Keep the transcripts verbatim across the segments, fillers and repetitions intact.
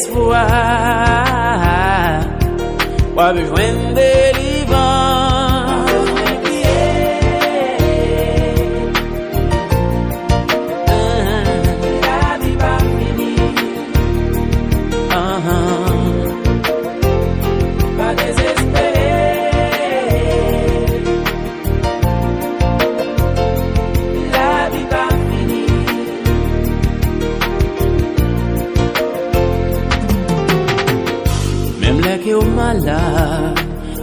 Espwa, w ap jwenn delivrans. Lavi pa fini. Pa dezespere. Lavi pa fini. Menm lè ke w malad,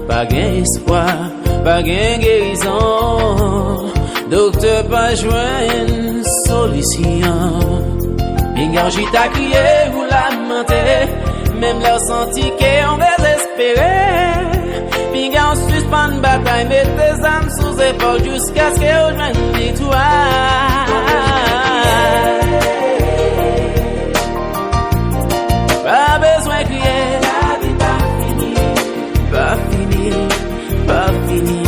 pa gen espwa, pa gen gerizon. Doktè pa jwenn solisyon. Pinga w chita kriye ou lamante, menm lè w santi ke w dezespere. Pinga w sispann batay, mete zam sou zepòl jiskaske w jwenn viktwa. Pa bezwen kriye, lavi pa fini, pa fini, pa fini.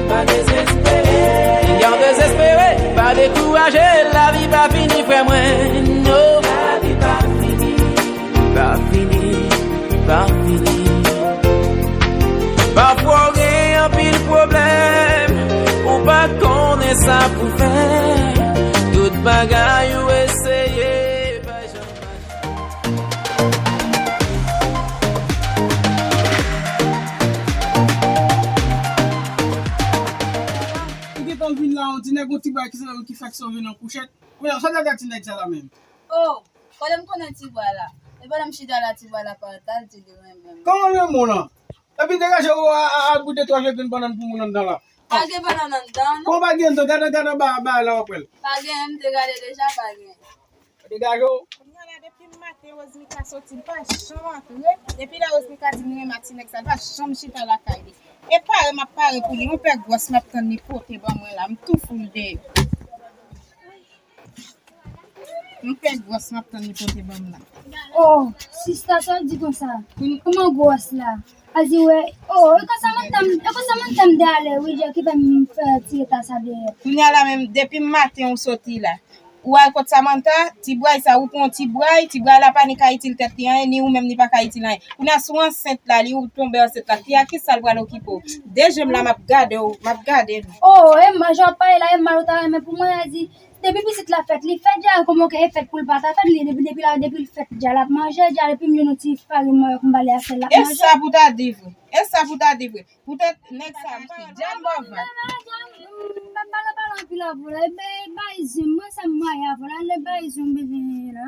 Pa dezespere, pinga w dezespere, pa dekouraje, lavi pa fini, frè mwen, no. Lavi pa fini. Pa fini, pa fini. Pafwa w gen anpil pwoblèm, ou pa konnen sa pou fè. Tout bagay ou eseye, pa janm mache. Ou gentan vin la, yon ti nèg, yon ti bagay ki, ki fèk sove nan kouchèt. Kounye a, sa w ap gade ti nèg sa la menm? Oh, kote m konnen ti bwa la? E pandan m chita la, ti bwa la pa t al di li renmen m. Kòman l renmen w lan? Epi degaje w a, a, al bout de twa je grenn bannann pou moun anndan la. Pa gen bannann anndan, non. Kòman pa gen anndan? Gade, gade anba, anba la w ap wè l. Pa gen, m te gade deja, pa gen. Degaje w. Kounye a la, depi maten, Rosemika soti, l pa janm antre. Depi lè Rosemika di m renmen ak ti nèg sa, l pa janm chita lakay li. E pare m ap pare pou li. Yon pè gwòs m ap tann li pote ban mwen la. M tou foul deyò. Yon pè gwòs m ap tann li pote ban m la. Oh, sista, sa w di konsa? Kouman gwòs la? A di wè, oh, e konsa mwen tann, e konsa mwen tann de alè, wi, Djè ki fè m fè ti reta sa dèyè. Kounye a la menm, depi maten ou soti la. Ou al kot Samantha, ti bway sa, ou pran ti bway, ti bway la pa ni ka itil tèt li anyen, ni ou menm li pa ka itil anyen. Kounye a si w ansent la, li ou tonbe ansent la, fi a kisa l pral okipe w? De je m la, m ap gade w, m ap gade nou. Oh, Emma, jan w ap pale la, Emma, ou ta renmen pou mwen, a di, depi pitit la fèt, li fèt dja, kòman ke e fèt pou l pa ta fèt, li, depi, depi la, depi l fèt dja, l ap manje dja, depi m jwenn yon ti farin mannyòk, m ba li a sèl, l ap manje. E sa pou ta di vre, e sa pou ta di vre. Poutèt nèg sa, m pa janm bò vag. M pa pale, pale anpil avè w la. E bay, bay zen, mwen sa m maye avè w la, lè bay zen bezwen la.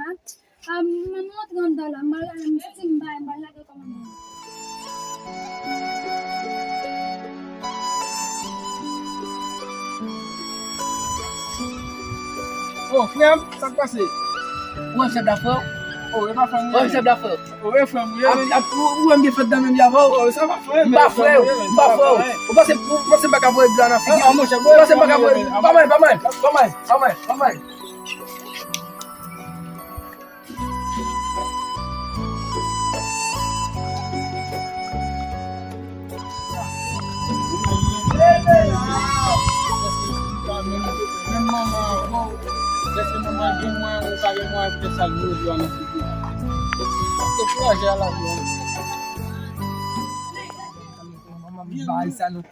A, m, m antre anndan la, m al gade, m santi m bay, m al gade kòman m ye. Oh, frè m, sa k pase? Ou wè m chèf dafè w? Oh, e pa frè m. Ou wè m chèf dafè w? Ou wè frè m, ou ye. Ap, ap, ou, ou wè m gen fèt dan menm jan avè w? Oh, sa pa frè m. M pa frè w, m pa frè w. Ou panse, ou panse m pa ka voye dlo nan figi w? Ah, monchè, ou panse m pa ka voye? Pa manyen, pa manyen, pa manyen, pa manyen, pa manyen. Menm manman an, bon, lèske manman an gen mwen, ou pa gen mwen, fè sa l vle, ou nan figi. Dekouraje a lavi an. Manman m bay sa nou.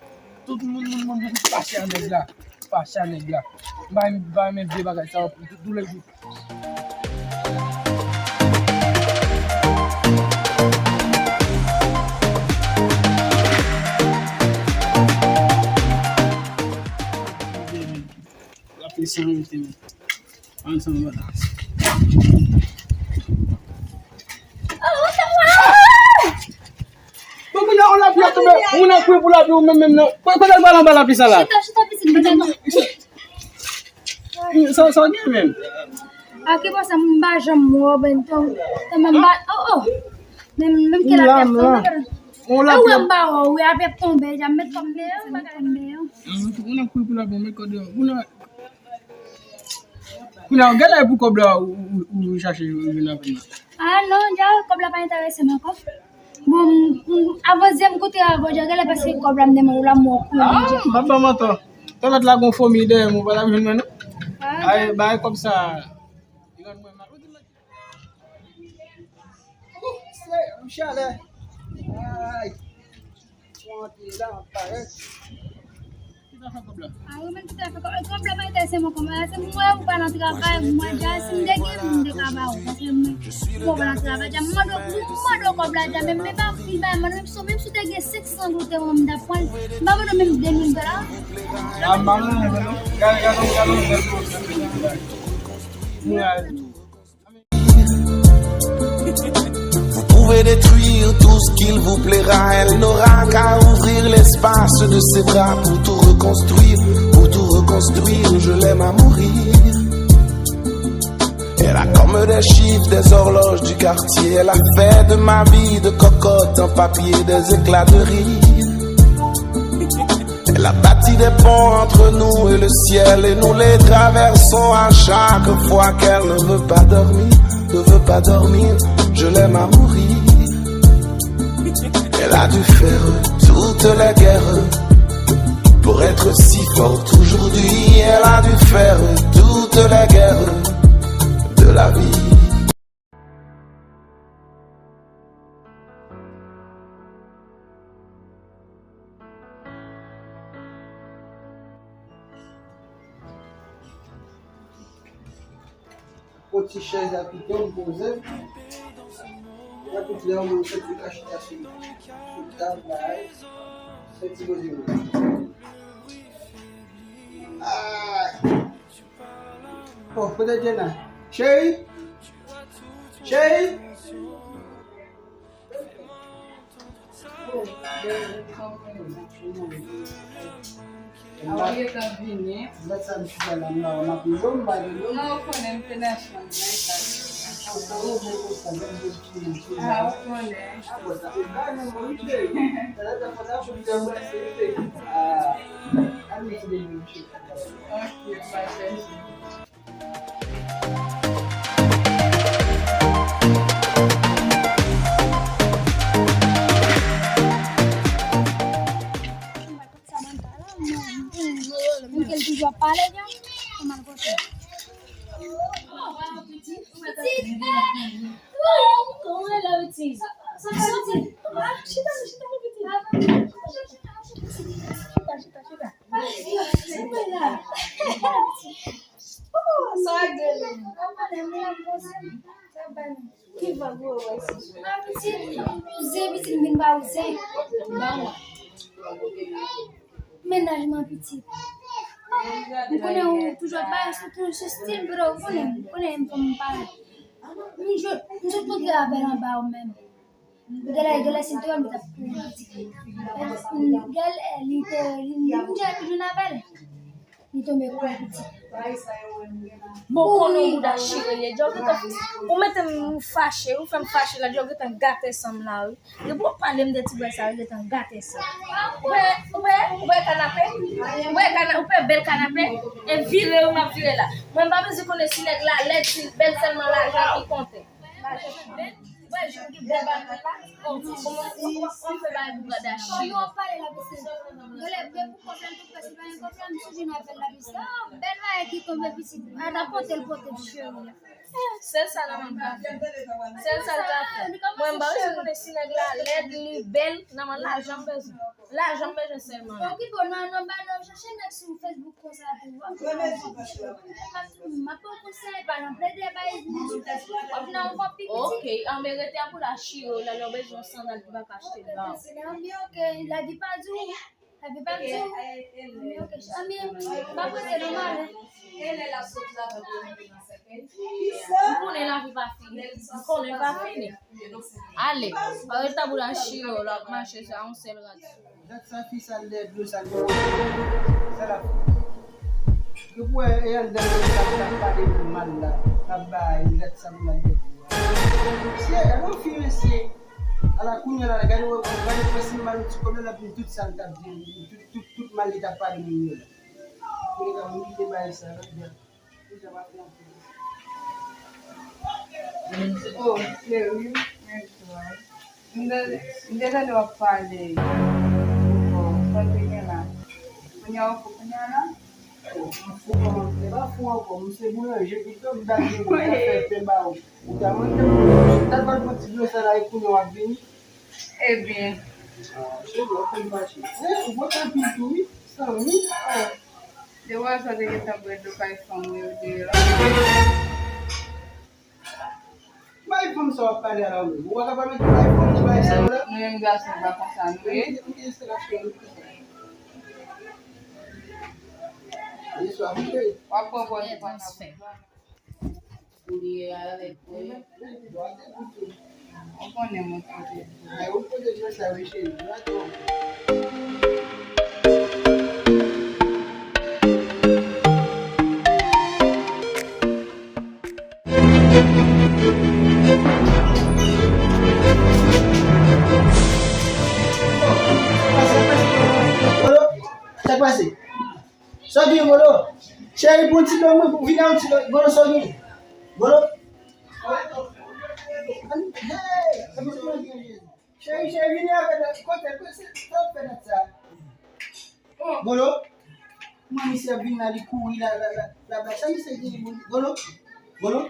Tout moun, moun, moun, moun fache a nèg la. Fache a nèg la. M pa, m pa renmen vye bagay sa yo pou tou, tou lè jou. Bon, kounye a, yon lapli ap tonbe. Moun ap kouri pou lapli, ou menm, menm nan. Kote, kote l pral anba lapli sa la? Chita, chita, pitit, chita. Sa, sa w gen menm? A ki bò sa, m pa janm wè w, ben, tan, tan m ba, oh, oh. Menm, menm ke lapli ap tonbe. Ou wè m pa wè w, wi, lapli ap tonbe, ja m met kòm deyò, m met kòm deyò. Moun ap kouri pou lapli, met kòm deyò. Moun ap Kounye a, gade pou kòb la ou, ou, ou chache jwenn avè m nan. Ah non, dja kòb la pa enterese m ankò. Bon, m, m, avan zyèm kote avan, dja gade paske kòb la m demande w la, m wè w kouri, dja. Ah, m ap ban mantò. Talè la gon fomi dèyè m, ou pa t ap jwenn mwen, non? Ah, bay, bay kòb sa. Li rann mwen mal. Ou di mwen. Chalè. Ay. Mwen antre la, mwen parèt. Ki ta fè kòb la? Ah, wi, men ki ta fè kòb, kòb la pa enterese mwen kòman. Se mwen ou pa nan travay, mwen deja, si m te gen, m te ka ba ou. Paske mwen, mwen pa nan travay, deja, m mande w, m mande w kòb la, deja, men, men pa anpil bagay, mwen, menm si, menm si w te gen senk san goud, mwen, m t ap pran l. M pa mande w menm de mil dola. Ah, m pa mande w, non. Gade, gade, gade, gade. Mwen, Vous pouvez détruire tout ce qu'il vous plaira, elle n'aura qu'à ouvrir l'espace de ses bras pour tout reconstruire, pour tout reconstruire, je l'aime à mourir. Elle a comme des chiffres, des horloges du quartier, elle a fait de ma vie de cocotte en papier, des éclats de rire. Elle a bâti des ponts entre nous et le ciel et nous les traversons à chaque fois qu'elle ne veut pas dormir, ne veut pas dormir. Je l'aime à mourir. Elle a dû faire toutes les guerres pour être si forte aujourd'hui. Elle a dû faire toutes les guerres de la vie. Pran ti chèz la pito, m poze. Epi lè w mwen fè ti ka chita sou, sou tab la, fè ti poze mwen. Ah! Oh, kote Jenna? Cheri? Cheri? Oh, bèl, bèl, bèl. A, ou gentan vini? Lè sa m chita la, m la, m ap rive, m pa rive. Non, ou konnen m te nan chanm nan, e sa. Ah, ou konnen. Ah, ou konnen. Ah, bon, sa fè bagay, non, mwen, wi, cheri. Talè, ta fò sa, pou m te anbrase, wi, cheri. Ah, ann mete de mil, cheri. Ok, pa chèche. Moun ke l toujou ap pale, jan? Kòman l konsa? Pitit, kòman w rele, pitit? Sa, sa, pitit. Ah, chita, chita, pitit. Chita, chita, chita. Chita, chita, chita. Ay, chita la. Oh, sa a gade. Sa a gade. Ki vag ou wè si? Ah, pitit, ou zen, pitit, m vin ba ou zen. Ba mwen. Mennaj mwen pitit. M konnen ou toujou ap pale sou, sou stil, bro, ou konnen, ou konnen m fanm pale. M jwe, m jwe kontre avè l anba ou menm. Gèlè, gèlè, si l te wè m, li t ap kouri. Gèlè, li te, li, li, m jwe, jwe avè l. Li tonbe kou pitit. Bon, konnen w bouda chire l ye. Djòl gentan, ou mete m fache, ou fè m fache la, djòl gentan gate san m la, wi. Depi w pale m de ti bwè sa, ou gentan gate san. Ou wè, ou wè, ou wè kanape? Ou wè kana-, ou wè bèl kanape? E vire, ou m ap vire la. Mwen, m pa bezwen konnen si nèg la lèd, si l bèl, sèlman lajan ki konte. Lajan bèl. Wè, jan ki bèl bagay la. Oh, kòman w, w, w ap fè bagay pou gade a chire? Kòman w pale la, pitit? Gade, men pou kòb la, m tou prèske pa gen kòb la, m sou vin avè l la, pitit. Oh, bèl bagay ki tonbe, pitit. A, ta pote l, pote l, cheri. Sèl sa nan men m ka fè. Sèl sa l ka fè. Mwen, m pa bezwen konnen si nèg la lèd, li bèl, nan men lajan m bezwen. Lajan m bezwen sèlman. Okipe w, non, non, ba, non, chache nèg sou Facebook konsa tou. M ap, m ap ba w konsèy, pa nan plede bay moun sou Facebook, w ap nan yon kòb pi piti. Ok, anben rete a pou la chire w la, lè w bezwen yon sandal ki pa ka achte l ba w. Anben, ok, lavi pa di w, lavi pa di w. Anben, ok, anben, m ap rete nòmal, hein. M konnen lavi pa fini. M konnen l pa fini. Ale, pa ret tabou la chire w, l ap mache sa, yon sèl rad sou. Dat sa fi sa l dèyè dlo sa l dèyè. Sa l ap fè. Yo pou wè e anndan sa l ap pale mal la. L ap bay dat sa pou l al dèyè dlo. Mesye, e yon fi mesye. Ala kounye a la, gade wè, gade wè si mal ti kòb la, l ap di tout sa l t ap di, tout, tout, tout mal li t ap pale moun yo la. Kounye a moun ki te bay sa, l ap di. Oh, cheri. M te, m te tande w ap pale. Bon, sa w te gen la? Kounye a w fou kounye a la? Oh, m fou kòman? Se pa fou ankò, m se boulanje pito, m ta gen pou m ta fè pen ba ou. Ou ta mande m, m ta ba w ti dlo sa. Ay, kounye w ap vini. Ebyen. Ah, se bon, fè m fache. Eh, ou pote anpil tou, wi. San wi. Ah. Dewa sa te gentan bwè dlo kay fanm yo deyò. Bay fanm sa w ap pale a la menm. Ou pa ka pale de bay fanm de bay sa yo la. Nou menm gason pa konsa nou ye. Ou gen, ou gen enstalasyon nou. Li swa fouke. W ap pran pòz ou pa ka pran. Ou li avèk mwen. Ou konnen mwen kote. Ay, ou kote jwe sa, wi, cheri. Ou atò. Sa k pase? Sa k gen, Golo? Cheri, pran ti dlo mwen, vin ak yon ti dlo. Golo, sa k gen? Golo? Hey! Cheri, cheri, vini avè dlo. Kote, kote, sa w fè nan sa? Golo? Kòman misye ap vin la, li kouri la, la, la, la, la. Sa misye gen, Golo? Golo?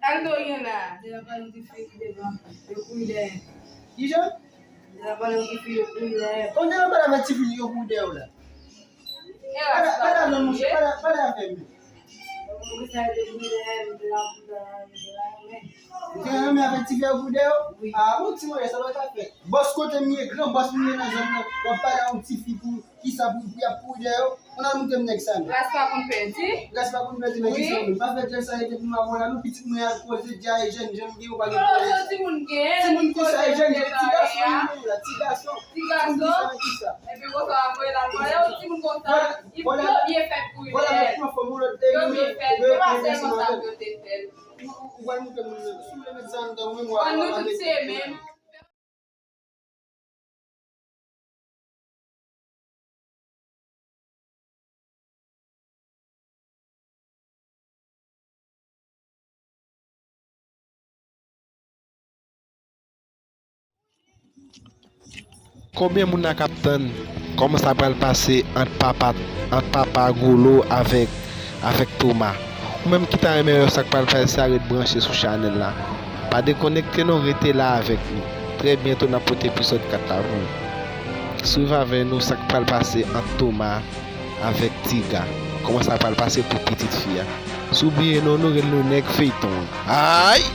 Al do gen la. Deja pale yon ti fi ki devan, yo kouri dèyè. Kijan? Deja pale yon ti fi, yo kouri dèyè. Kòm deja pale avèk ti fi, yo kouri dèyè w la. E pa la, pa la, non, monchè, pa la, pa la avè m. Mwen konn sa yo te kouri dèyè m, te la pou dèyè m, te la renmen. Ou te renmen avèk ti fi a yo kouri dèyè w? Wi. Ah, bon, ti mwen, sa pa ka fèt. Bòs kote m ye, gran bòs m ye nan zòn nan, w ap pale a yon ti fi pou Kisa pou, pou y ap kouri dèyè yo? Ann al montre m nèg sa, non. Ras pa konn pèdi. Ras pa konn pèdi, men kisa ou menm? Pa fè jèn sa rete pou m avè w la, non, pitit mwen al koze, di a e jèn, jèn gen ou pa gen pwoblèm sa. Timoun gen, timoun kisa, e jèn, ti gason li menm la, ti gason. Ti gason. Timoun kisa, men kisa? Ebyen, konsa w ap voye l al pale, yon timoun konsa, yo byen fèt kouri dèyè. Yo byen fèt, se pa sèlman sa pou yo te fè l. Ou, ou, ou pral montre moun nan, si w vle met sa anndan ou menm, w ap, w ap met. Bon, nou tout se menm. Konbyen moun la k ap tann kòman sa pral pase ant papa, ant papa Golo avèk, avèk Toma? Ou menm ki ta renmen wè sa k pral pase a, ret branche sou chanèl la. Pa dekonekte non, rete la avèk nou. Trè byento n ap pote epizòd kat la pou ou. Swiv avè nou sa k pral pase ant Toma avèk Tiga. Kòman sa pral pase pou pitit fi a? Si w bliye non nou, rele nou nèg feyton an. Ay!